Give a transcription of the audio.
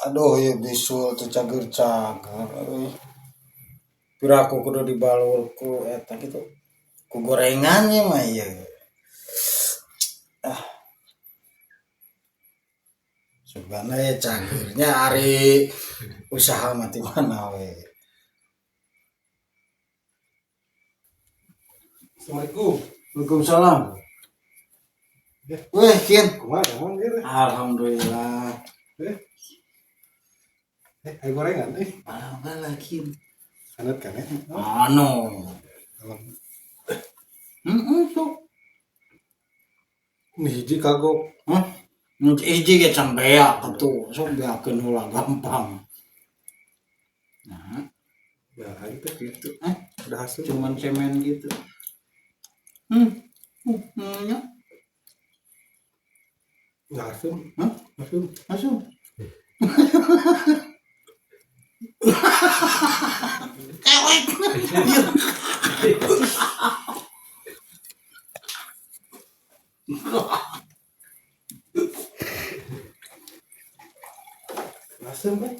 Aduh ieu bisul teu cager-cager euy. Piraku kudu dibalur ku eta kitu. Ku gorengan ieu mah ieu. Ah. Sugana ye cagernya ari usaha mah ti mana we. Assalamualaikum. Waalaikumsalam. Weh, Kin. Kumaha emang gitu? Alhamdulillah. Eh. Eh, ayo gorengan eh. Alhamdulillah, Kin. Hanet kan ya? Anu. Heeh, sok. Ini hiji kagok. Hah? Hiji ge can beak atuh. Sok beakeun heula gampang. Nah, Ya, itu gitu. Udah hasil. Cuman cemen gitu. Nya. Nggak hasil. Hah? Hasil. Masuk. Cewek. Hasil, Bang.